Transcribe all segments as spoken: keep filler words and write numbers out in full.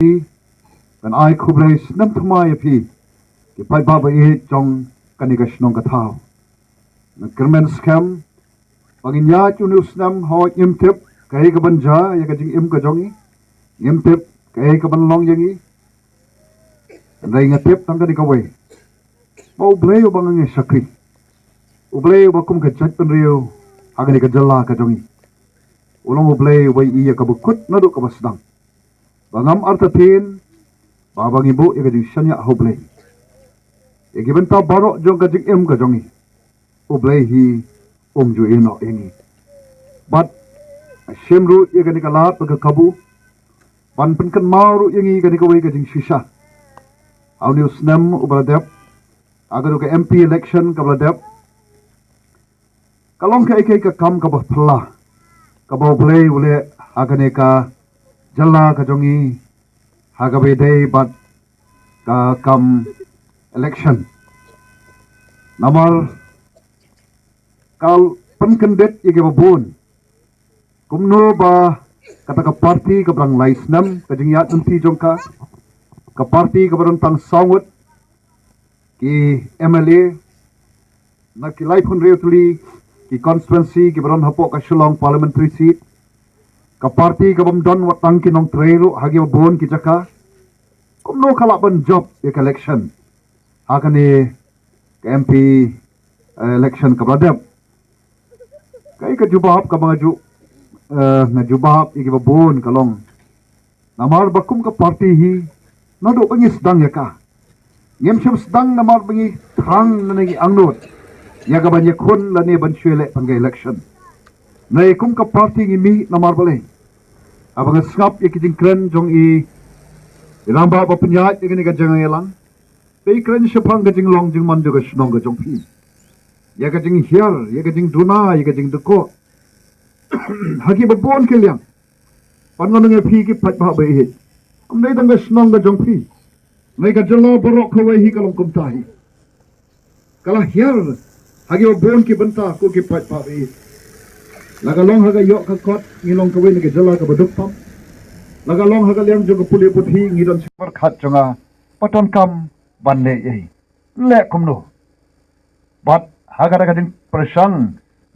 Ngan ai khublei snem thymmai ïa phi ki paidbah ba ïeit jong kane ka shnong ka thaw. Nga kyrmen skhem ba ngin ïaid une u snem hooid ngim tip kaei kaban jia ïa ka jingim ka jong ngi. Ngim tip kaei kaban long ïa ngi. Hynrei nga tip tang kane kawei, ba U Blei uba ngi shakri, U Blei uba kum ka jaitbynriew ha kane ka jylla ka jong ngi, u long U Blei uba ïohi ïa kaba kut naduh kaba sdang. Ba ngam artatien ba, ba ngi buh ïa ka jingshaniah ha U Blei ïa ki bynta baroh jong ka jingim ka jong ngi, U Blei hi um ju ïehnoh ïa ngi. Bad nga shim ruh ïa kane ka lad bad ka kabu ban pynkynmaw ruh ïa ngi kane kawei ka jingshisha ha une u snem uba la dep, ha kane ka M P election kaba la dep. Ka long kaei kaei ka kam kaba phylla kaba U Blei u leh ha kane ka jylla ka jong ngi ha kaba ïadei bad ka kam election. Namar ka pynkyndit ïa kiba bun kumno ba kata ka party kaba dang lai snem ka jingïaid lynti jong ka, ka party kaba don tang saw ngut ki M L A na ki laiphew hynriew tylli ki constituency kiba don hapoh ka Shillong parliamentary seat, ka party kabym don wat tang ki nongtrei ruh ha kiba bun ki jaka, kumno ka lah ban jop ïa ka election ha kane ka M P, eh, election kaba la dep. Kaei ka jubab kaba nga ju, eh, nga jubab ïa kiba bun ka long, namar ba kum ka party hi naduh ba ngi sdang ïa ka, ngim shym sdang namar ba ngi thrang lane ngi angnud ïa kaban ïakhun lane ban shu leh tang ka election. Hynrei kum ka party ngi mih namar balei? Haba nga sngap ïa ki jingkren jong i, i rangbah ba pynïaid ïa kane ka jingïalang, te i kren shaphang ka jinglong jingman jong ka shnong ka jong phi, ïa ka jinghiar, ïa ka jingduna, ïa ka jingdukot ha kiba bun ki liang. Bad nga ong ïa phi ki paidbah ba ïeit, ym dei tang ka shnong ka jong phi, hynrei ka jylla baroh kawei hi ka long kumta hi. Ka la hiar ha kiba bun ki bynta ko ki paidbah ba ïeit. La ka long ha ka ïoh ka kot, ngi long kawei na ka jylla kaba duk tam. La ka long ha ka liang jong ka pule puthi, ngi don shi pyrkhat jong nga ba donkam ban leh ei, leh kumno. Bad ha kata ka jingpyrshang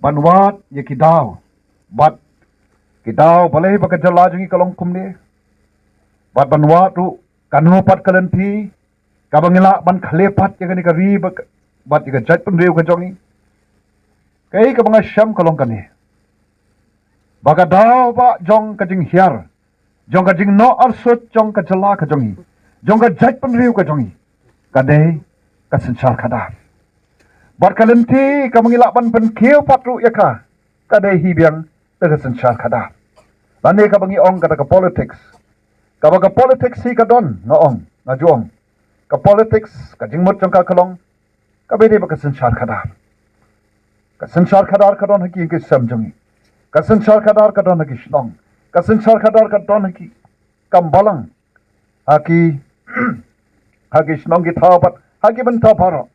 ban wad ïa ki daw bad ki daw, balei ba ka jylla jong ngi ka long kumne, bad ban wad ruh kano pat ka lynti kaba ngi lah ban khleh pat ïa kane ka ri bad, bad ïa ka jaitbynriew ka jong ngi. Kaei kaba nga shem ka long kane, ba ka daw ba jong ka jinghiar, jong ka jingnoh arsut jong ka jylla ka jong ngi, jong ka jaitbynriew ka jong ngi, ka dei ka synshar khadar. Bad ka lynti kaba ngi lah ban pynkiew pat ruh ïa ka, ka dei hi biang da ka synshar khadar. Lane kaba ngi ong kata ka politics. Kaba ka politics hi ka don, nga ong, nga ju ong, ka politics ka jingmut jong ka ka long kaba ïadei bad ka synshar khadar. Ka synshar khadar ka don ha ki ïing ki sem jong ngi. Ka synshar khadar ka don ha ki shnong. Ka synshar khadar ka don ha ki kam balang, ha ki, ha ki shnong ki thaw bad ha ki bynta baroh,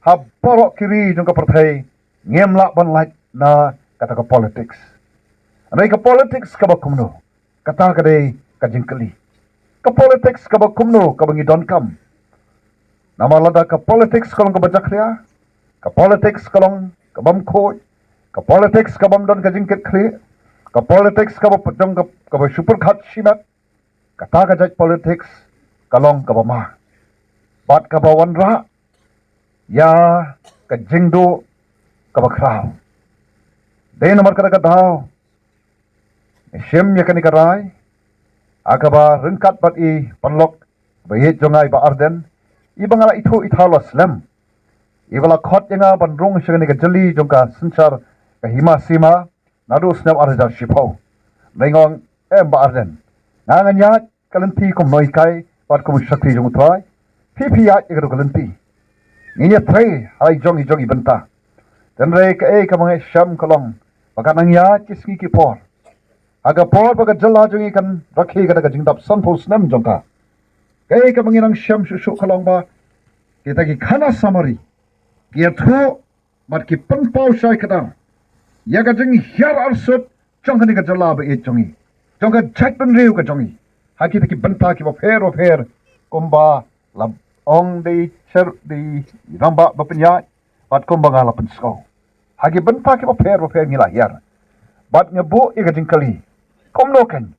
ha baroh ki ri jong ka pyrthei. Ngim lah ban lait na kata ka politics. Hynrei ka politics kaba kumno, kata ka dei ka jingkylli. Ka politics kaba kumno kaba ngi donkam. Namar lada ka politics ka long kaba jakhlia, ka politics ka long kabym khuid, ka politics kabym don ka jingkitkhlieh, ka politics kaba pynjong ka, kaba shu pyrkhat shimet, kata ka jait politics ka long kaba ma bad kaba wanrah ïa ka jingduh kaba khraw. Dei namar kata ka daw ngi shim ïa kane ka rai ha kaba ryngkat bad i paralok ba ïeit jong nga i Bah Ardent, i ba nga la ithuh ithaw la slem, i ba la khot ïa nga ban rung sha kane ka jylli jong ka synshar ka hima sima naduh u snem ar hajar shiphew. Hynrei nga ong, em Bah Ardent, nga ngan ïaid ka lynti kum u nonghikai bad kum u shakri jong U Trai. Phi phi ïaid ïa kata ka lynti, ngin ïatrei ha la i jong i jong i bynta. Hynrei kaei kaba nga shem ka long ba ka nang ïaid ki sngi ki por, ha ka por ba ka jylla jong ngi kan rakhe kata ka jingdap sanphew snem jong ka, kaei kaba ngi nang shem shuh shuh ka long ba kita ki khana samari ki ïathuh bad ki pynpaw shai kdar ïa ka jinghiar arsut jong kane ka jylla ba ïeit jong ngi, jong ka jaitbynriew ka jong ngi, ha kita ki bynta kiba pher bapher, kumba la ong da i Cher, da i Rangbah Bapynïaid, bad kumba nga la pynsngew. Ha ki bynta kiba pher bapher ngi la hiar. Bad nga buh ïa ka jingkylli, kumno kein,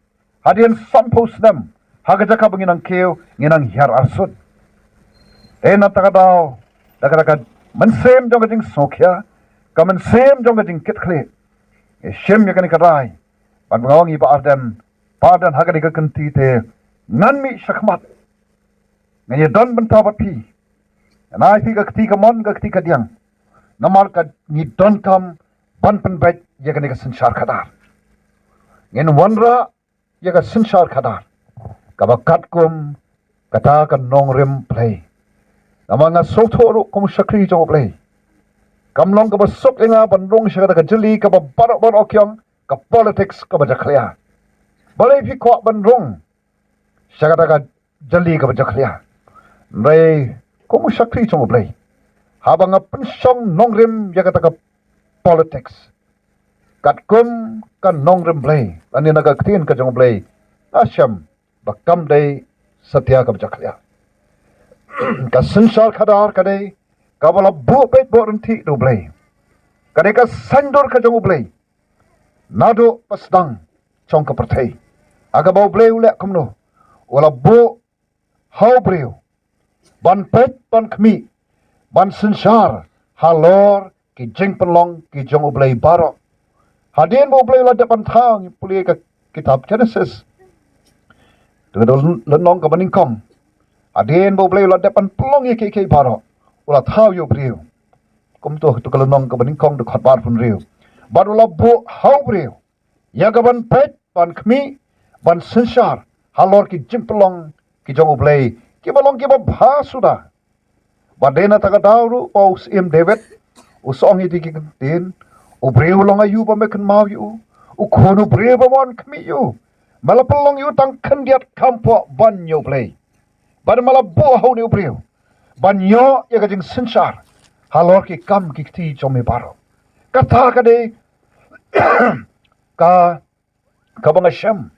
hadien sanphew snem, ha ka jaka ba ngi nang kiew, ngi nang hiar arsut. Te na kata ka daw, da kata ka mynsiem jong ka jingsngewkhia, ka mynsiem jong ka jingkitkhlieh, ngi shim ïa kane ka rai. Bad nga ong ïa i Bah Ardent, Bah Ardent, ha kane ka kynti te ngan mih shakhmat, ngan ïadon bynta bad phi. Ngan ai phi ka kti kamon, ka kti kadiang. Namar ka ngi donkam ban pynbeit ïa kane ka synshar khadar. Ngin wanrah ïa ka synshar khadar kaba katkum kata ka nongrim Blei. Namar nga sngewthuh ruh kum u shakri jong u Blei, kam long kaba suk ïa nga ban rung sha kata ka jylli kaba baroh baroh ki ong ka politics kaba jakhlia. Balei phi kwah ban rung sha kata ka jylli kaba jakhlia? Hynrei kum u shakri jong u Blei, haba nga pynshong nongrim ïa kata ka politics, katkum ka nongrim Blei lane na ka ktien ka jong u Blei, nga shem ba kam dei satia kaba jakhlia. Ka synshar khadar ka dei kaba la buh beit buh rynti da u Blei. Ka dei ka saiñdur ka jong u Blei naduh ba sdang jong ka pyrthei. Ha kaba u Blei u leh kumno? U la buh ha u briew ban peit, ban khmih, ban synshar halor ki jingpynlong ki jong u Blei baroh. Hadien ba u Blei u la dep ban thaw, ngi pule ka kitab Genesis, te ka lynnong kaba nyngkong. Hadien ba u Blei u la dep ban pynlong ïa kiei kiei baroh, u la thaw ïa u briew. Kumto, te ka lynnong kaba nyngkong, dkhot ba arphew hynriew. Bad u la buh ha u briew ïa ka ban peit, ban khmih, ban synshar halor ki jingpynlong ki jong u Blei, kiba long kiba bha suda. Bad dei na kata ka daw ruh ba u Syiem David u sa ong ïa kine ki ktien: U briew u long aïu ba me kynmaw ïa u? U khun u briew ba me wan khmih ïa u? Me la pynlong ïa u tang khyndiat kham poh ban ïa u Blei. Bad me la buh ha une u briew ban ïoh ïa ka jingsynshar halor ki kam ki kti jong me baroh. Kata ka dei ka, kaba nga shem,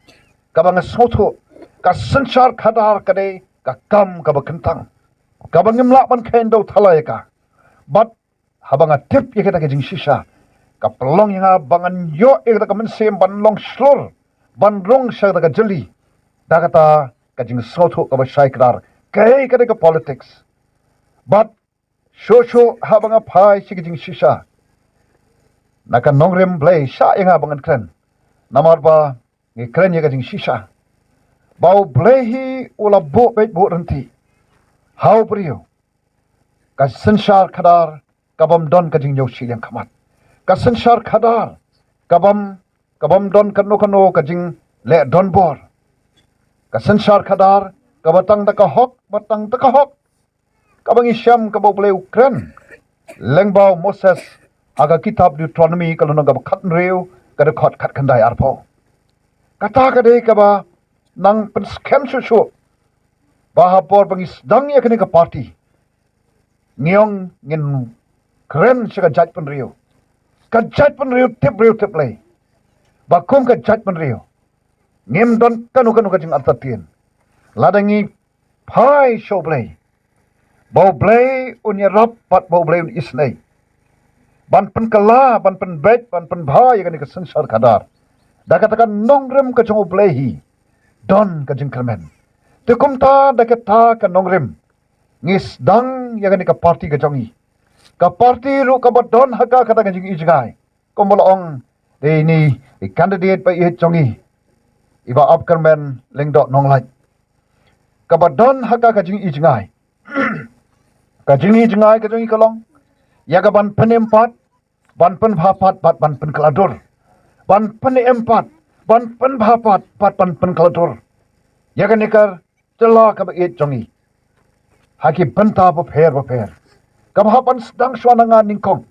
kaba nga sngewthuh. Ka synshar khadar ka dei ka kam kaba kyntang, kaba ngim lah ban kheiñ da u thala ïa ka. Bad haba nga tip ïa kata ka jingshisha, ka pynlong ïa nga ba ngan ïoh ïa kata ka mynsiem ban long shlur, ban rung sha kata ka jylli da kata ka jingsngewthuh kaba shai kdar. Kaei ka dei ka politics? Bad shuh shuh haba nga phai sha ka jingshisha na ka nongrim Blei, shah ïa nga ba ngan kren, namar ba ngi kren ïa ka jingshisha ba u Blei hi u la buh beit buh rynti ha u briew ka synshar khadar kabym don ka jingñiew shiliang khmat, ka synshar khadar kabym, kabym don kano kano ka jingleh donbor, ka synshar khadar kaba tang da ka hok, ba tang da ka hok. Kaba ngi shem kaba u Blei u kren lyngba u Moses ha ka kitab Deuteronomi, ka lynnong kaba khathynriew, ka dkhot khatkhyndai arphew. Kata ka dei kaba nang pynskhem shuh shuh ba ha por ba ngi sdang ïa kane ka party, ngi ong ngin kren sha ka jaitbynriew, ka jaitbynriew tip briew tip Blei, ba kum ka jaitbynriew ngim don kano kano ka jingartatien. Lada ngi phai sha u Blei, ba u Blei un ïarap bad ba u Blei un isynei ban pynkylla, ban pynbeit, ban pynbha ïa kane ka synshar khadar. Da kata ka nongrim ka jong u Blei hi don ka jingkyrmen. Te kumta da kata ka nongrim ngi sdang ïa kane ka party ka jong ngi, ka party ruh kaba don ha ka kata ka jingijngai. Kumba la ong da ine i candidate ba ïeit jong ngi, i Bah Apkyrmen Lyngdoh Nonglait, kaba don ha ka ka jingijngai. Ka jingijngai ka jong ngi ka long ïa ka ban pynim pat, ban pynbha pat bad ban pynkylla dur. Ban pynim pat, ban pynbha pat bad ban pynkylla dur ïa kane ka jylla kaba ïeit jong ngi ha ki bynta bapher bapher. Kaba hap ban sdang shuwa na nga nyngkong,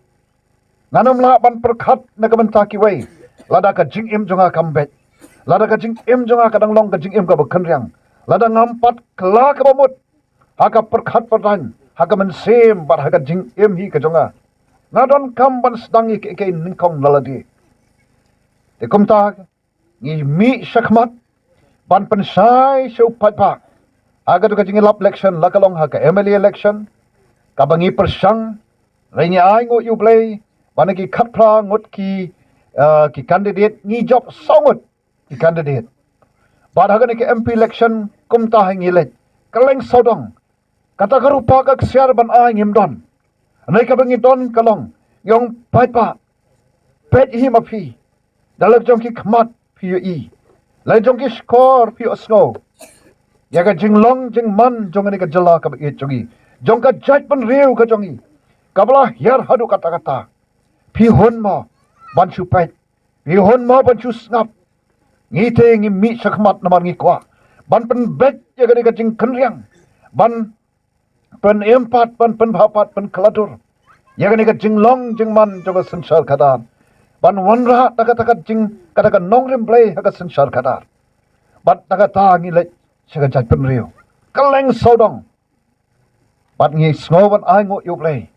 ngan ym lah ban pyrkhat na ka bynta kiwei lada ka jingim jong nga kam beit, lada ka jingim jong nga ka dang long ka jingim kaba kynriang, lada ngam pat kylla kaba mut ha ka pyrkhat pyrthei, ha ka mynsiem bad ha ka jingim hi ka jong nga. Nga donkam ban sdang ïa kiei kiei nyngkong na lade. Te kumta ngi mih shakhmat ban pynshai sha u paidbah ha katu ka jingïalap election, la ka long ha ka M L A election kaba ngi pyrshang, hynrei ngi ai nguh ïa U Blei ba na ki khatphra ngut ki, ah, ki candidate ngi jop saw ngut ki candidate. Bad ha kane ka M P election kumta hi ngi leit kylleng sawdong. Kata ka rupa ka ksiar ban ai ngim don. Hynrei kaba ngi don ka long, ngi ong paidbah, peit hi ma phi. Da la jong ki khmat phi ïohi, la jong ki shkor phi ïohsngew ïa ka jinglong jingman jong kane ka jylla kaba ïeit jong ngi, jong ka jaitbynriew ka jong ngi kaba la hiar haduh katta katta. Phi hun mo ban shu peit? Phi hun mo ban shu sngap? Ngi te ngi mih shakhmat namar ngi kwah ban pynbeit ïa kane ka jingkynriang, ban pynïampat, ban pynbha pat, ban khlatur ïa kane ka jinglong jingman jong ka synshar khadar, ban wanrah da kata ka jing, kata ka nongrim Blei ha ka synshar khadar. Bad da kata ngi leit sha ka jaitbynriew kylleng sawdong. Bad ngi sngew ban ai nguh ïa U Blei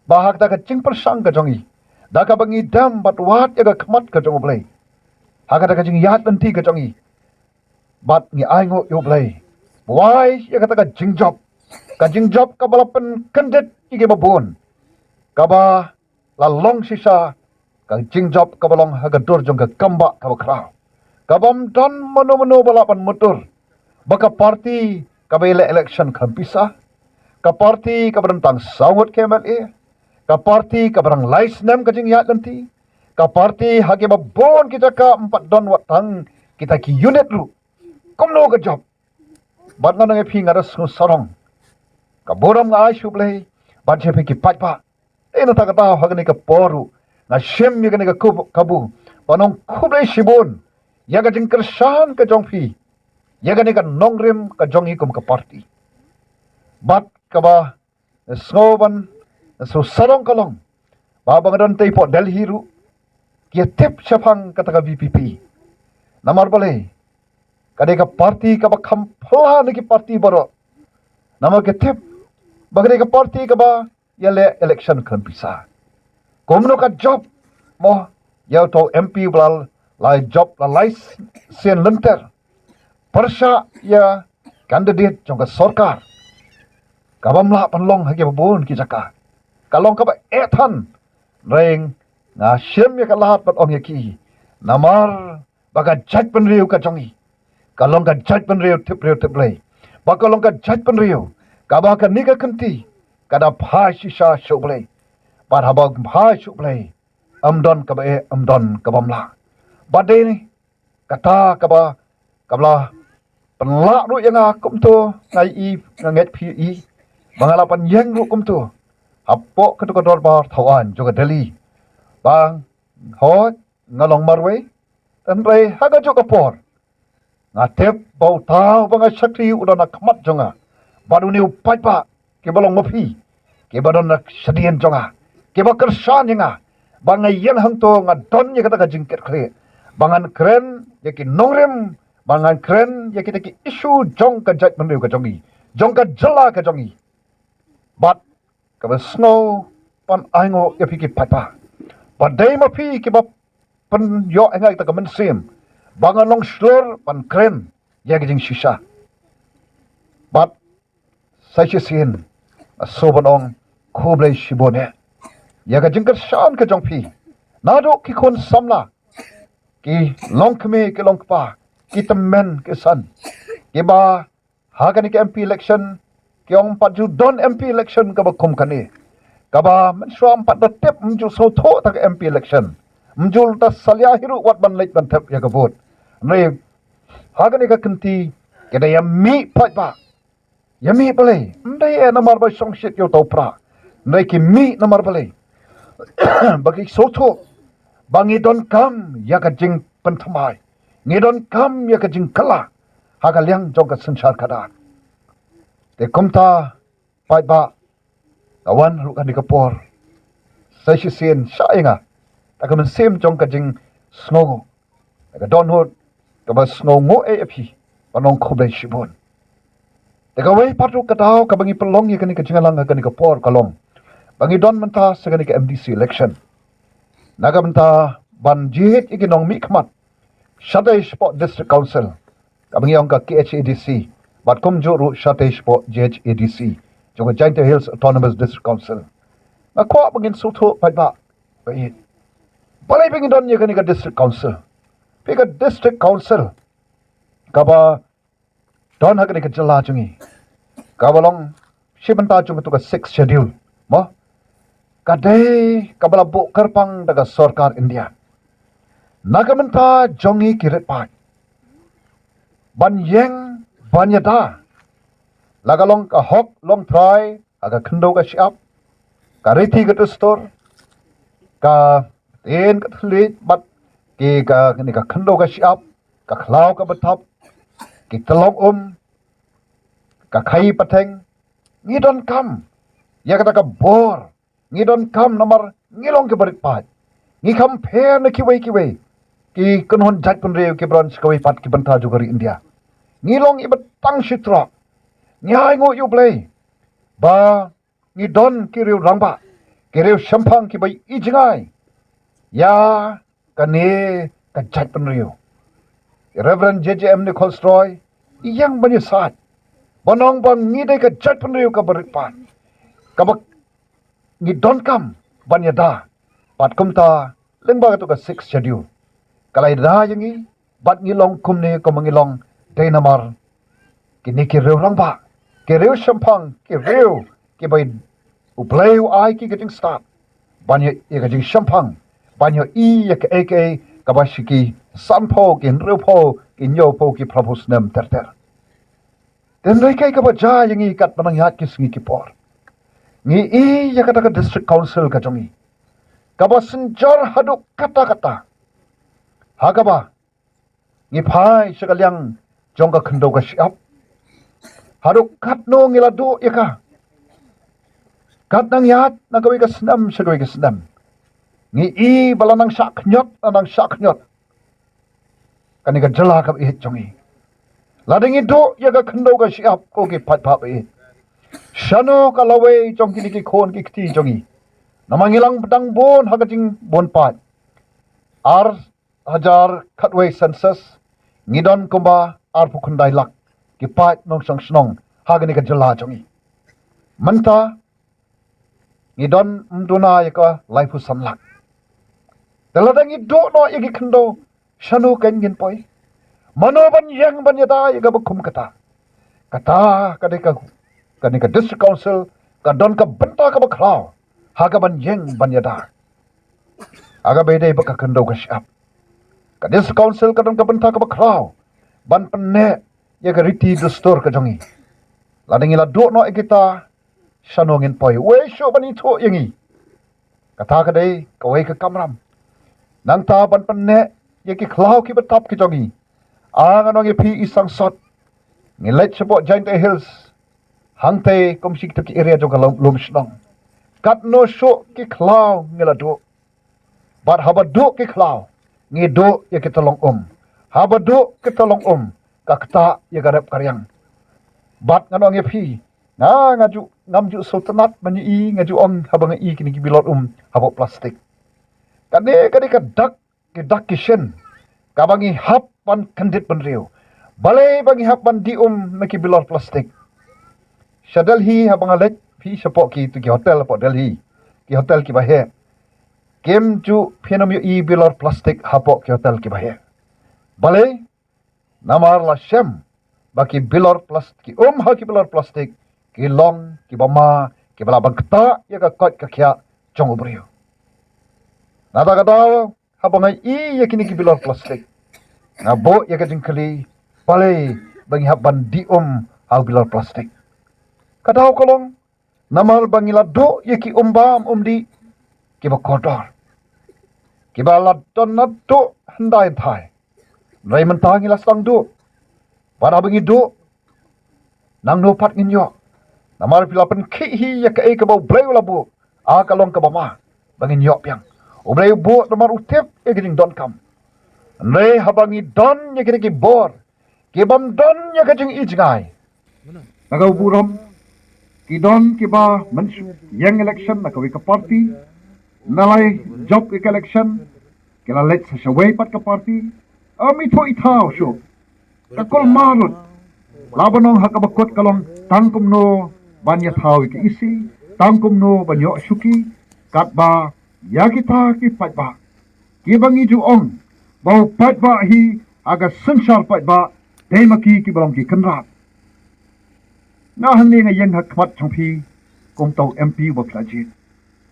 ba ha kata ka jingpyrshang ka jong ngi, da kaba ngi dem bad wad ïa ka khmat ka jong U Blei ha kata ka jingïaid lynti ka jong ngi, bad ngi ai nguh ïa U Blei ba wai ïa kata ka jingjop, ka jingjop kaba la pynkyndit ïa kiba bun, kaba la long shisha ka jingjop kaba long ha ka dur jong ka kambah kaba khraw, kaba ym don mano mano ba lah ban mutdur ba ka parti kaba ïaleh election khlem pisa, ka parti kaba don tang saw ngut ki M L A, ka parti kaba dang lai snem ka jingïaid lynti, ka parti ha kiba bun ki jaka ym pat don wat tang kita ki unit ruh. Kumno ka jop? Bad nga ong ïa phi, nga da sngew sarong, ka burom nga ai sha U Blei bad sha phi ki paidbah. Te na kata ka daw ha kane ka por ruh nga shim ïa kane ka kub-, kabu ban ong khublei shibun ïa ka jingkyrshan ka jong phi ïa kane ka nongrim ka jong ngi kum ka parti. Bad kaba sngew ban sngew sarong ka long ba, ba nga don tei hapoh Delhi ruh ki tip shaphang kata ka V P P. Namar balei? Ka dei ka parti kaba kham pla na ki parti baroh. Namar ki tip ba ka dei ka parti kaba ïaleh election khlem pisa. Kumno ka jop mo ïa uto u M P ba la jop la lai sien lynter pyrshah ïa candidate jong ka sorkar kaba ym lah ban long ha kiba bun ki jaka? Ka long kaba eh than. Hynrei nga shim ïa ka lad ban ong ïa ki, namar ba ka jaitbynriew ka jong ngi ka long ka jaitbynriew tip briew tip Blei, ba ka long ka jaitbynriew kaba kane ka kynti ka da phai shisha sha U Blei. Bad haba phai sha U Blei, ym don kaba eh, ym don kaba ym lah. Bad dei ne kata kaba, kaba la pynlah ruh ïa nga kumto, nga i, nga ngeit phi i ba nga la pynïeng ruh kumto hapoh katu ka dorbar thaw aiñ jong ka Delhi. Ba hooid nga long marwei, hynrei ha kajuh ka por nga tip ba uta uba nga shakri u don ha khmat jong nga. Bad une u paidbah kiba long ma phi, kiba don ha shadien jong nga, kiba kyrshan ïa nga ba nga ïeng hangto, nga don ïa kata ka jingkitkhlieh ba ngan kren ïa ki nongrim, ba ngan kren ïa kita ki issue jong ka jaitbynriew ka jong ngi, jong ka jylla ka jong ngi. Bad kaba sngew ban ai nguh ïa phi ki paidbah ba dei ma phi kiba pynïoh ïa nga ïa kata ka mynsiem ba ngan long shlur ban kren ïa ka jingshisha. Bad sa shisien nga sngew ban ong khublei shibun eh ïa ka jingkyrshan ka jong phi. Naduh ki khun samla, ki longkmie ki longkpa, ki tymmen ki san, kiba ha kane ka M P election, ki ong ym pat ju don M P election kaba kum kane, kaba mynshuwa ym pat da tip, ym ju sngewthuh ta ka M P election, ym ju da salia hi ruh wat ban leit ban thep ïa ka vote. Hynrei ha kane ka kynti ki da ïa mih paidbah. Ïa mih balei? Ym dei eh namar ba shongshit ïa uta u prah, hynrei ki mih namar balei? Ba ki sngewthuh ba ngi donkam ïa ka jingpynthymmai, ngi donkam ïa ka jingkylla ha ka liang jong ka synshar khadar. Te kumta paidbah, ka wan ruh kane ka por, sa shisien shah ïa nga ta ka mynsiem jong ka jingsngewnguh, ta ka dohnud kaba sngewnguh eh ïa phi, ban ong khublei shibun. Te kawei pat ruh ka daw kaba ngi pynlong ïa kane ka jingïalang ha kane ka por ka long ba ngi don mynta sa kane ka M D C election. Na ka bynta ban jied ïa ki nongmihkhmat shatei shapoh District Council, kaba ngi ong ka K H A D C, bad kumjuh ruh shatei shapoh J H A D C, jong ka Jaintia Hills Autonomous District Council. Nga kwah ba ngin sngewthuh paidbah ba ïeit, balei ba ngi don ïa kane ka District Council. Phi, ka District Council kaba don ha kane ka jylla jong ngi, kaba long shi bynta jong katu ka Sixth Schedule, mo, ka dei kaba la buh kyrpang da ka sorkar India na ka bynta jong ngi ki rit paid, ban ïeng ban ïada, la ka long ka hok longtrai ha ka khyndew ka shyiap, ka riti ka dustur, ka ktien ka thylliej, bad ki ka, kane ka khyndew ka shyiap, ka khlaw ka bthap, ki tyllong um, ka khaïi pateng. Ngi donkam ïa kata ka bor, ngi donkam namar ngi long kiba rit paid. Ngi kham pher na kiwei kiwei ki kynhun jaitbynriew kiba don sha kawei pat ki bynta jong ka ri India. Ngi long iba tang shi trok. Ngi ainguh ïa U Blei ba ngi don ki riew rangbah, ki riew shemphang kiba ïohi jngai ïa kane ka jaitbynriew. Reverend J J M Nichols Roy i ïeng ban ïasaid, ban ong ba ngi dei ka jaitbynriew kaba rit paid, kaba ngi donkam ban ïada. Bad kumta, lyngba katu ka Sixth Schedule, ka la ïada ïa ngi, bad ngi long kumne kumba ngi long dei namar kine ki riew rangbah, ki riew shemphang, ki riew kiba U Blei u ai ki ka jingstad ban ïoh ïa ka jingshemphang, ban ïohi ïa kaei kaei kaba shi ki sanphew, ki hynriewphew, ki hynñiewphew, ki phraphew snem ter ter. Te hynrei kaei kaba jia ïa ngi katba nang ïaid ki sngi ki por, ngi i ïa kata ka District Council ka jong ngi, kaba synjor haduh katta katta, ha kaba ngi phai sha ka liang jong ka khyndew ka shyiap. Haduh katno ngi la duh ïa ka, kat nang ïaid na kawei ka snem sha kawei ka snem, ngi i ba la nang shah khñiot, la nang shah khñiot kane ka jylla kaba ïeit jong ngi. Lada ngi duh ïa ka khyndew ka shyiap, ko ki paidbah ba ïeit, shano ka lawei jong kine ki khun ki kti jong ngi? Namar ngi la dang bun ha ka jingbun paid. Ar hajar khatwei census, ngi don kumba arphew khyndai lak ki paid nongshong shnong ha kane ka jylla jong ngi. Mynta ngi don ym duna ïa ka laiphew san lak. Te lada ngi duh noh ïa ki khyndew, shano kein ngin poi? Mano ban ïeng ban ïada ïa kaba kum kata? Kata ka dei ka, kane ka District Council ka don ka bynta kaba khraw ha kaban ïeng ban ïada ha kaba ïadei bad ka khyndew ka shyiap. Ka District Council ka don ka bynta kaba khraw ban pynneh ïa ka riti dustur ka jong ngi. Lada ngi la duh noh ïa kita, shano ngin poi? Wei shuh ban ithuh ïa ngi. Kata ka dei kawei ka kamram. Nangta ban pynneh ïa ki khlaw kiba tap ki jong ngi, a, ngan ong ïa phi i sangsot, ngi leit shapoh Jaintia Hills, hangtei kum shi kitu ki area jong ka lum, lum shnong. Katno shuh ki khlaw ngi la duh. Bad haba duh ki khlaw, ngi duh ïa ki tyllong um. Haba duh ki tyllong um, ka ktah ïa ka rep ka riang. Bad ngan ong ïa phi, nga, nga ju, ngam ju sngewtynnat ban ïohi, nga ju ong haba nga i kine ki bilor um hapoh plastik. Kane ka dei ka dak, ki dak ki shin kaba ngi hap ban kyndit bynriew. Balei ba ngi hap ban dih um na ki bilor plastik? Sha Delhi haba nga leit, phi, shapoh kitu ki hotel hapoh Delhi, ki hotel kiba heh, kim ju, phin ym ïohi bilor plastik hapoh ki hotel kiba heh. Balei? Namar la shem ba ki bilor plas-, ki um ha ki bilor plastik ki long kiba ma, kiba lah ban ktah ïa ka koit ka khiah jong u briew. Nangta ka daw, haba nga i ïa kine ki bilor plastik, nga buh ïa ka jingkylli, balei ba ngi hap ban dih um ha u bilor plastik? Ka daw ka long namar ba ngi la duh ïa ki um bam um dih kiba kordor, kiba la don naduh hyndai hynthai. Hynrei mynta ngi la sdang duh. Bad haba ngi duh, nangno pat ngin ïoh? Namar phi la pynkhih hi ïa kaei kaba U Blei u la buh, a, ka long kaba ma, ba ngin ïoh biang. U Blei u buh namar u tip ïa ka jingdonkam. Hynrei haba ngi don ïa kine ki bor, ki bym don ïa ka jingijngai, na ka burom, ki don kiba mynshuwa ïeng election na kawei ka party, nalai jop ïa ka election, ki la leit sa shawei pat ka party, ym ithuh ithaw shuh. Ka kulmar lut. Laba nong ha kaba kut ka long tang kumno ban ïathaw ïa ki isi, tang kumno ban ïoh shuki, katba ïa kita ki paidbah kiba ngi ju ong ba u paidbah hi ha ka synshar paidbah dei ma ki kiba long ki kynrad. Nga hangne nga ïeng ha khmat jong phi kum uto u M P uba phi la jied.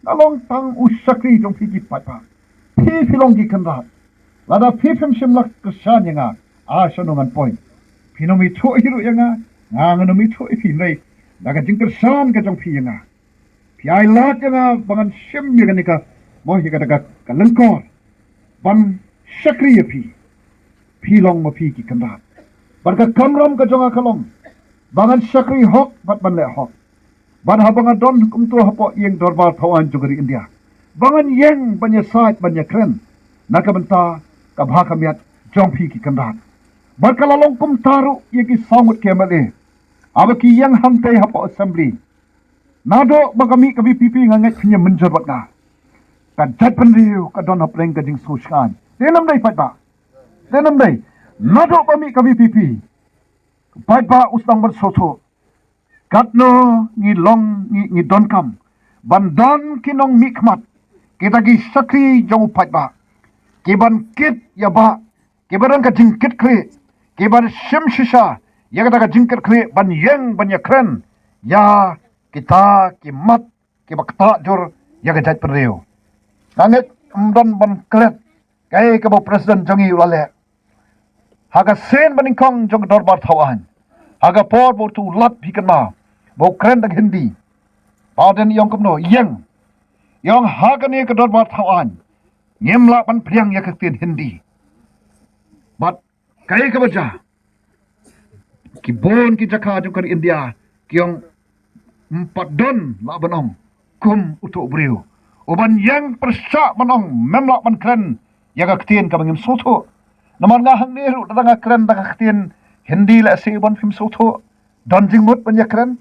Nga long tang u shakri jong phi ki paidbah. Phi phi long ki kynrad. Lada phi phim shym la kyrshan ïa nga, a shano ngan poi? Phin ym ithuh hi ruh ïa nga, nga ngan ym ithuh ïa phi, hynrei da ka jingkyrshan ka jong phi ïa nga, phi ai lad ïa nga ba ngan shim ïa kane ka, mo, ïa kata ka, ka lyngkor ban shakri ïa phi. Phi long ma phi ki kynrad. Bad ka kamram ka jong nga ka long ba ngan shakri hok bad ban leh hok. Bad haba nga don kumto hapoh ïing dorbar thaw aiñ jong ka ri India, ba ngan ïeng ban ïasaid ban ïakren na ka bynta ka bha ka miat jong phi ki kynrad. Bad ka la long kumta ruh ïa ki saw ngut ki M L A haba ki ïeng hangtei hapoh assembly. Naduh ba ka mih ka V P P nga ngeit phin ïa mynjur bad nga. Ka jaitbynriew ka don hapdeng ka jingsngewsngaiñ. Dei ne ym dei paidbah? Dei ne ym dei? Naduh ba mih ka V P P, paidbah u sdang ban sngewthuh. Katno ngi long, ngi, ngi donkam ban don ki nongmihkhmat, kita ki shakri jong u paidbah, ki ban kit ïa ba, ki ban don ka jingkitkhlieh, ki ban shim shisha ïa kata ka jingkitkhlieh ban ïeng ban ïakren ïa kita ki mat kiba ktah jur ïa ka jaitbynriew. Nga ngeit ym don ban klet kaei kaba u president jong ngi u la leh. Ha ka sien banyngkong jong ka dorbar thaw aiñ, ha ka por ba u tu lad hi kynmaw ba u kren da ka Hindi. Ba u dang ïong kumno, ïeng, ïong ha kane ka dorbar thaw aiñ ngim lah ban pdiang ïa ka ktien Hindi. Bad kaei kaba jia, ki bun ki jaka jong ka ri India ki ong, ym pat don lah ban ong kum uto u briew u ban ïeng pyrshah ban ong mem lah ban kren ïa ka ktien kaba ngim sngewthuh. Namar nga hangne ruh lada nga kren da ka ktien Hindi lehse u ban phim sngewthuh, don jingmut ban ïakren?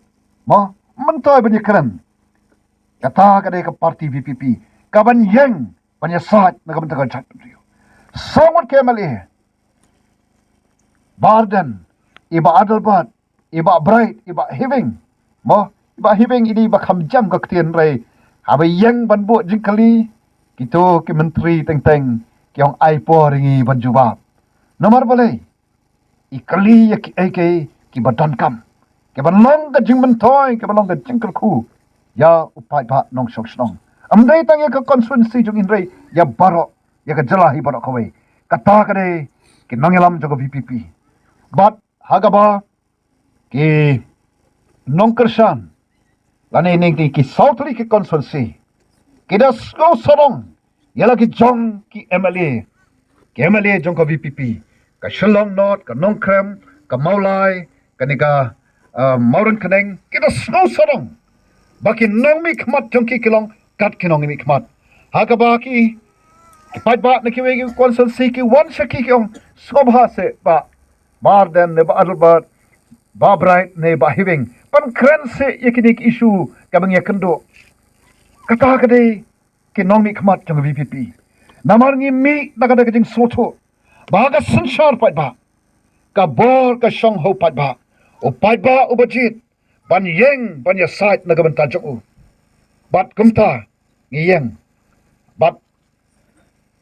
Mo, myntoi ban ïakren. Kata ka dei ka party V P P ka ban ïeng ban ïasaid na ka bynta ka jaitbynriew. Saw ngut ki M L A, Bah Ardent, i Bah Adelbert, i Bah Bright, i Bah Heaving. Mo, i Bah Heaving i dei ba kham jam ka ktien, hynrei haba ïeng ban buh jingkylli, kito ki myntri teng teng ki ong ai por ïa ngi ban jubab. Namar balei? I kylli ïa kiei kiei kiba donkam, kiba long ka jingmyntoi, kiba long ka jingkyrkhu ïa u paidbah nongshong shnong. Ym dei tang ïa ka constituency jong ngi hynrei ïa baroh, ïa ka jylla hi baroh kawei. Kata ka dei ki nongïalam jong ka V P P. Bad ha kaba ki nongkyrshan lane ne ki saw tylli ki constituency ki da sngew sarong ïa la ki jong ki M L A, ki M L A jong ka V P P, ka Shillong North, ka Nongkrem, ka Mawlai, kane ka, ah, Mawryngkneng, ki da sngew sarong ba ki nongmihkhmat jong ki ki long kat ki nongmihkhmat. Ha kaba ki, ki paidbah na kiwei ki constituency ki wan sha ki ki ong, sngewbha seh Bah, Bah Ardent ne Bah Adelbert, Bah Bright ne Bah Heaving, ban kren seh ïa kine ki issue kaba ngi ïakynduh. Kata ka dei ki nongmihkhmat jong ka V P P. Namar ngi mih na kata ka jingsngewthuh ba ka synshar paidbah, ka bor ka shong ha u paidbah, u paidbah uba jied ban ïeng ban ïasaid na ka bynta jong u. Bad kumta ngi ïeng. Bad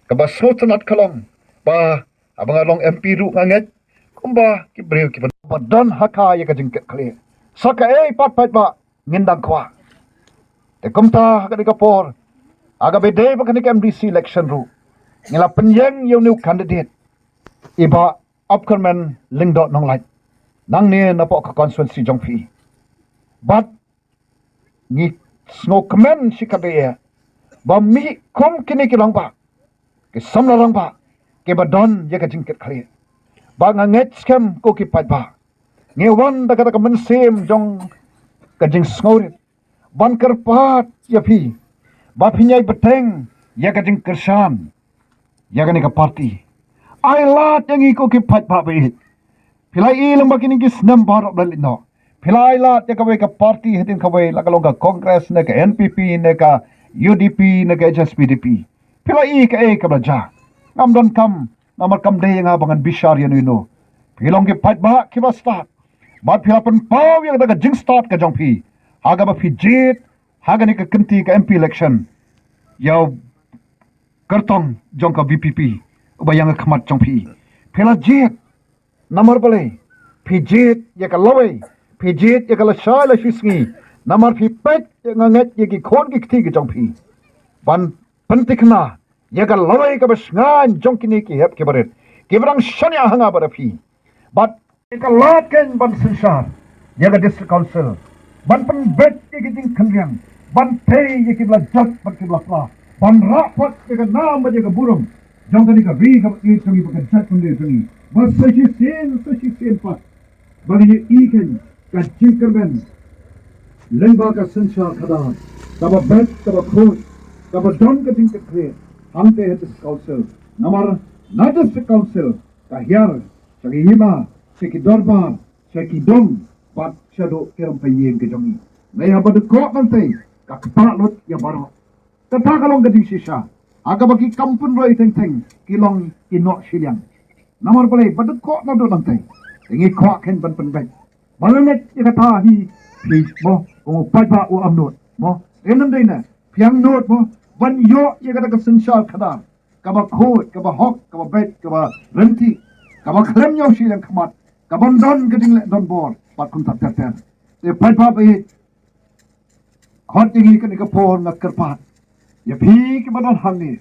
kaba sngewtynnat ka long ba haba nga long M P ruh nga ngeit kumba ki briew kiba don ha ka ïa ka jingkitkhlieh. Sa kaei pat paidbah ngin dang kwah. Te kumta ha kane ka por, ha kaba dei ba kane ka M D C election ruh, ngi la pynïeng ïa une u candidate, i Bah Upkyrmen Lyngdoh Nonglait, nangne napoh ka constituency jong phi. Bad ngi sngewkmen shikatdei ba mih kum kine ki rangbah, ki samla rangbah kiba don ïa ka jingkitkhlieh. Ba nga ngeit skhem ko ki paidbah, ngi wan da kata ka mynsiem jong ka jingsngewrit ban kyrpad ïa phi ba phin ïai bteng ïa ka jingkyrshan ïa kane ka party. Ai lad ïa ngi ko ki paidbah ba ïeit. Phi la i lem ba kine ki snem baroh ba la leit noh, phi la ai lad ïa kawei ka party hadien kawei, la ka long ka Congress ne ka N P P ne ka U D P ne ka H S P D P. Phi la i kaei kaba la jia. Ngam donkam, namar kam dei ïa nga ba ngan bishar ïa uno uno. Phi long ki paidbah kiba stad. Bad phi la pynpaw ïa ka jingstad ka jong phi ha kaba phi jied ha kane ka kynti ka M P election ïa u kyrtong jong ka V P P uba ïeng ha khmat jong phi. Phi la jied. Namar balei? Phi jied ïa ka lawei, phi jied ïa ka lashai lashisngi. Namar phi peit ïa nga ngeit ïa ki khun ki kti ki jong phi ban pynthikna ïa ka lawei kaba shngaiñ jong kine ki hep ki barit kiba dang shaniah ha nga bad ha phi. Bad ïa ka lad kein ban synshar ïa ka District Council, ban pynbeit ïa ki jingkhynriang, ban tei ïa kiba la jot bad kiba la phla, ban rah pat ïa ka nam bad ïa ka burom jong kane ka ri kaba ïeit jong ngi bad ka jaitbynriew jong ngi. Bad sa shisien, sa shisien pat ba ngin ïohi kein ka jingkyrmen lyngba ka synshar khadar kaba beit, kaba khuid, kaba don ka jingkitkhlieh hangtei ha District Council. Namar na District Council ka hiar sha ki hima, sha ki dorbar, sha ki dong bad shaduh ki rympei ïing ki jong ngi. Ngi haba dkoh nangtei ka kpah lut ïa baroh. Kata ka long ka jingshisha ha kaba ki kam pynroi teng teng ki long ki noh shiliang. Namar balei? Ba dkoh naduh nangtei. Te ngi kwah kein ban pynbeit. Ba la ngeit ïa kata hi phi mo, kum u paidbah u Amnud mo. Te nang dei na phi Amnud mo ban ïoh ïa kata ka synshar khadar kaba khuid, kaba hok, kaba beit, kaba ryntih, kaba khlem ñiew shiliang khmat, kaba don ka jingleh donbor bad kumta ter ter. Te paidbah ba ïeit, khot ïa ngi kane ka por nga kyrpad ïa phi kiba don hangne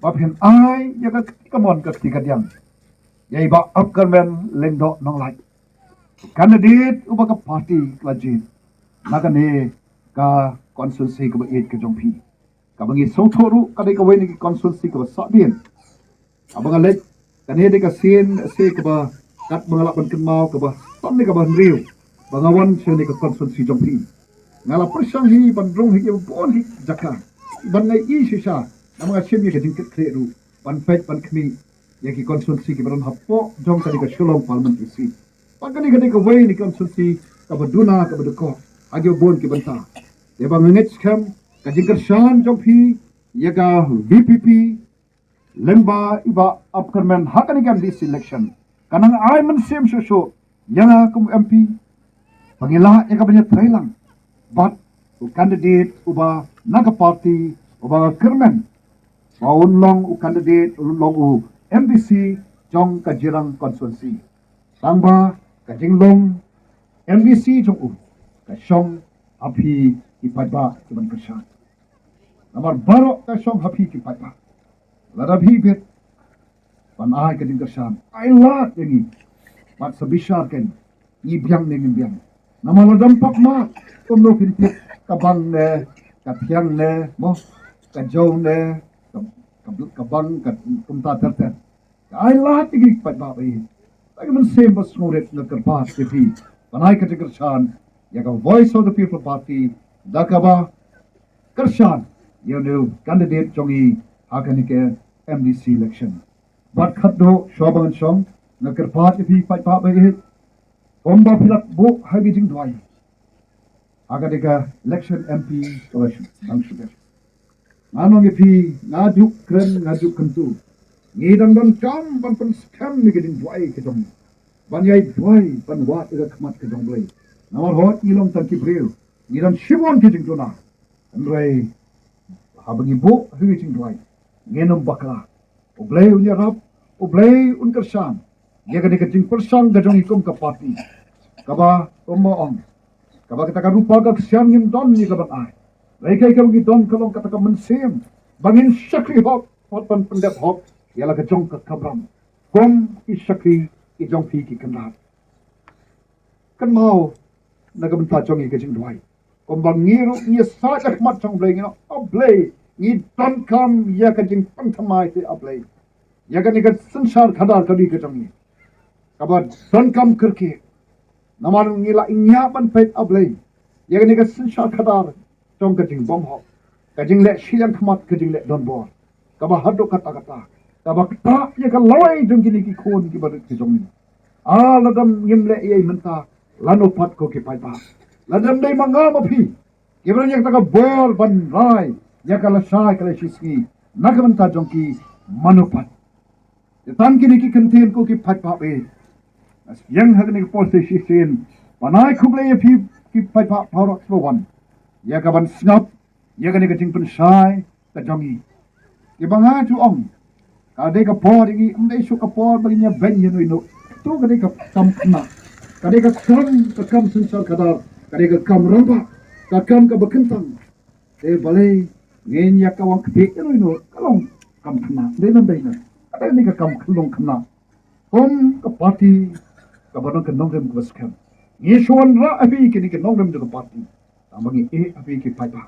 ba phin ai ïa ka kamon ka kti kadiang ïa i Bah Upkyrmen Lyngdoh Nonglait, candidate uba ka party ka la jied na kane ka constituency kaba ïeit ka jong phi. Kaba ngi sngewthuh ruh ka dei kawei na ki constituency kaba sahdien. Haba nga leit, kane dei ka sien se kaba kat ba nga lah ban kynmaw kaba san ne kaba hynriew ba nga wan sha ne ka constituency jong phi. Nga la pyrshang hi ban rung hi kiba bun hi jaka ban ngai i shisha, namar nga shim ïa ka jingkitkhlieh ruh ban peit ban khmih ïa ki constituency kiba don hapoh jong kane ka Shillong Parliamentary Seat. Bad kane ka dei kawei na ki constituency kaba duna kaba dkoh ha kiba bun ki bynta. Te ba nga ngeit skhem ka jingkyrshan jong phi ïa ka V P P lyngba i Bah Upkyrmen ha kane ka M D C election ka nang ai mynsiem shuh shuh ïa nga kum M P ba ngi lah ïa ka ban ïatreilang bad u candidate uba na ka party uba nga kyrmen ba un long u candidate, un long u M D C jong ka Jirang constituency. Tangba ka jinglong M D C jong u ka shong ha phi ki paidbah kiban kyrshan. Namar baroh ka shong ha phi ki paidbah. Lada phi bit ban ai ka jingkyrshan, ai lad ïa ngi. Bad sa bishar kein, ngi biang ne ngim biang. Namar lada ym pap mad, kumno phin tip ka bang ne, ka thiang ne mo, ka jew ne, ka, ka, ka bang, ka kumta ter ter. Ka ai lad ïa ngi ki paidbah ba ïeit. Da ka mynsiem ba sngewrit nga kyrpad ïa phi ban ai ka jingkyrshan ïa ka Voice of the People Party da kaba kyrshan ïa une u candidate jong ngi ha kane ka M D C election. Bad khatduh shuwa ba ngan shong, nga kyrpad ïa phi paidbah ba ïeit, kumba phi la buh ha ki jingduwai ha kane ka election M P kaba shu dang shu dep. Ngan ong ïa phi, nga ju kren, nga ju kyntu, ngi dang donkam ban pynskhem ïa ka jingduwai ka jong ngi, ban ïai duwai, ban wad ïa ka khmat ka jong U Blei. Namar hooid ngi long tang ki briew, ngi don shibun ki jingduna. Hynrei haba ngi buh ha ki jingduwai, ngin ym bakla. U Blei un ïarap, U Blei un kyrshan ïa kane ka jingpyrshang ka jong ngi kum ka party. Kaba, kumba ong, kaba kata ka rupa ka ksiar ngim don ïa ka ban ai. Hynrei kaei kaba ngi don ka long kata ka mynsiem ba ngin shakri hok, bad ban pyndep hok ïa la ka jong ka kamram kum ki shakri ki jong phi ki kynrad. Kynmaw na ka bynta jong ngi ka jingduwai. Kumba ngi ruh ngi ïasaid ha khmat jong U Blei, ngi ong, A Blei, ngi donkam ïa ka jingpynthymmai te A Blei ïa kane ka synshar khadar ka ri ka jong ngi kaba donkam kyrkieh. Namar ngi la ñiah ban peit, A Blei, ïa kane ka synshar khadar jong ka jingbymhok, ka jingleh shiliang khmat, ka jingleh donbor, kaba haduh katta katta, kaba ktah ïa ka lawei jong kine ki khun kiba rit ki jong ngi. A, lada ngim leh ei ei mynta, lano pat ko ki paidbah? Lada ym dei ma nga ma phi kiba don ïa kata ka bor ban rai ïa ka lashai ka lashisngi na ka bynta jong ki, mano pat? Te tang kine ki kyntien ko ki paidbah, eh, Ïeng ha kane ka por sa shisien ban ai khublei ïa phi ki paidbah baroh kiba wan ïa ka ban sngap ïa kane ka jingpynshai ka jong ngi. Kiba nga ju ong, ka dei ka por ïa ngi, ym dei shuh ka por ba ngin ïa beiñ ïa uno uno. To ka dei ka kam khynnah, ka dei ka kam, ka kam synshar khadar, ka dei ka kam rangbah, ka kam kaba kyntang. Te balei ngin ïa kawang kti ïa uno uno, ka long kam khynnah, dei nam dei na. Ka dei ni ka kam khyllung khynnah. Kum ka party kaba don ka nongrim kaba skhem, ngi shu wanrah ha phi kine ki nongrim jong ka party. Tang ba ngi ïeh ha phi ki paidbah.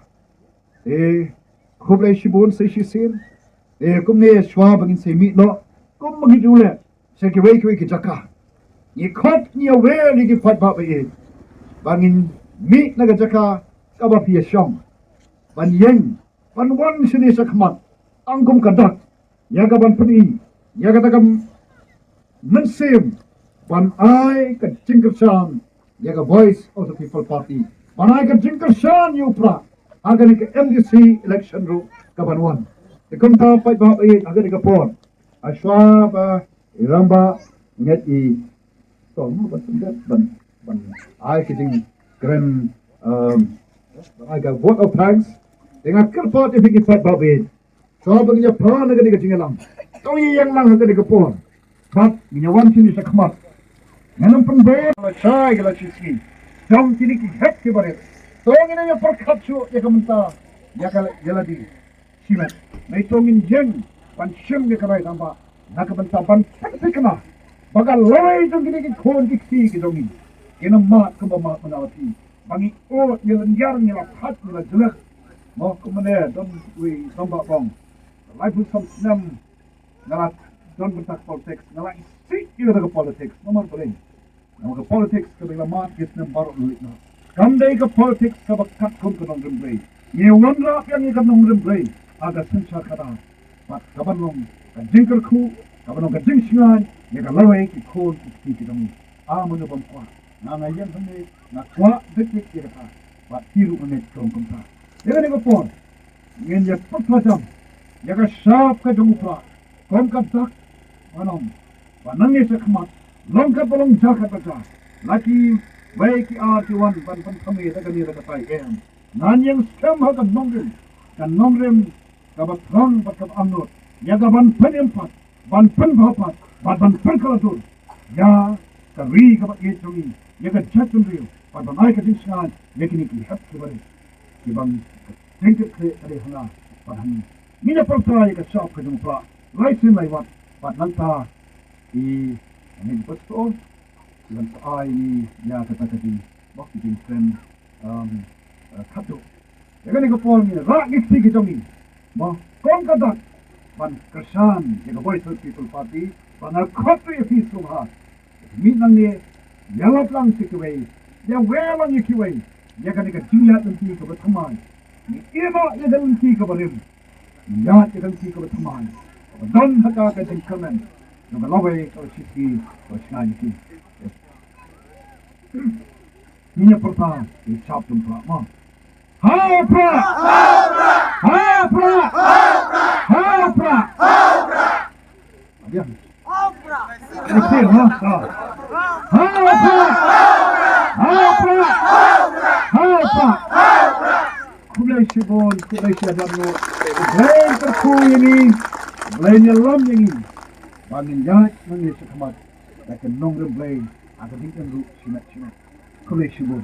Te khublei shibun sa shisien. Te kumne shuwa ba ngin sa mih noh kum ba ngi ju leh sha kiwei kiwei ki jaka, ngi khot, ngi ïawer ïa ki paidbah ba ïeit ba ngin mih na ka jaka kaba phi ïashong, ban ïeng, ban wan shane shakhmat tang kum ka dak, ïa ka ban pyni ïa kata ka mynsiem ban ai ka jingkyrshan ïa ka Voice of the People Party, ban ai ka jingkyrshan ïa u Prah ha kane ka M D C election ruh ka ban wan. Te kumta paidbah ba ïeit, ha kane ka por, ha shuwa ba i rangbah ngeit i, to mo ban pyndet ban, ban ai ka jingkren, um, ban ai ka vote of thanks. Te nga kyrpad ïa phi ki paidbah ba ïeit, shuwa ba ngin ïa phla na kane ka jingïalang, to ïa ïeng lang ha kane ka por. Bad ngin ïa wan shane shakhmat. Ngan ym pynbeit la shai la shisngi jong kine ki hep ki barit. To ngin ïa pyrkhat shuh ïa ka mynta, ïa ka, ïa lade shimet. Nai to ngin ïeng ban shim ïa ka rai rangbah na ka bynta ban pynthikna ba ka lawei jong kine ki khun ki kti ki jong ngi kin ym mad kumba mad mynta la phi. Ba ngi ud ïa lyndiar, ngi la phad, ngi la jlep. Mo, kumne don uwei rangbah ba ong, laiphew san snem nga la don bynta ka politics, nga la isih ïa ka politics. Namar balei? Namar ka politics kaba la mad ki snem baroh leit noh, kam dei ka politics kaba katkum ka nongrim Blei. Ngi wanrah biang ïa ka nongrim Blei ha ka synshar khadar. Bad ka ban long ka jingkyrkhu, ka ban long ka jingshngaiñ ïa ka lawei ki khun ki kti ki jong ngi. A mano bym kwah? Nga, nga ïeng hangne, nga kwah dik dik ïa kata. Bad phi ruh nga ngeit kumta. Ïa kane ka por ngin ïa pyrshang ïa ka shap ka jong u Prah kum ka dak, ngan ong, ba nangne shakhmat long katba long, jia katba jia, la kiwei ki ar ki wan ban pynthame da kane da katai, em. Ngan ïeng skhem ha ka nongrim, ka nongrim kaba thrang bad kaba angnud ïa ka ban pynim pat, ban pynbha pat bad ban pynkylla dur ïa ka ri kaba ïeit jong ngi, ïa ka jaitbynriew, bad ban ai ka jingshngaiñ ïa kine ki hep ki barit kiba ngi, ka jingkitkhlieh ka dei ha nga bad ha ngi. Ngin ïa pyrta ïa ka shap ka jong u Prah lai sien lai wat, bad nangta i, ngin pyrshang ban sa ai ïa kata ka jing, bad ka jingkren, um, uh, khatduh. Ïa kane ka por ngi rah ki kti ki jong ngi, mo, kum ka dak, ban kyrshan ïa ka Voice of the People Party, ba nga khot ïa phi sngewbha, mih nangne, ïalap lang sha kiwei, ïawer lang ïa kiwei ïa kane ka jingïaid lynti kaba thymmai. Ngi ïeh noh ïa ka lynti kaba rim, ngi ïaid ïa ka lynti kaba thymmai, kaba don ha ka, ka jingkyrmen jong ka lawei, ka shisngi, ka shngaiñ lynti. Ngin ïa pyrta ïa ka shap jong u Prah, mo. Ha u Prah! Ha u Prah! Ha u Prah! Ïa. Ïa, ha, ha. Ha u Prah! Ha u Prah! Ha u Prah! Khublei shibun, khublei shibun. Khublei kyrkhu ïa ngi, khublei ïalam ïa ngi, ba ngin ïaid nangne shakhmat da ka nongrim Blei ha ka jingim ruh shimet shimet. Khublei shibun.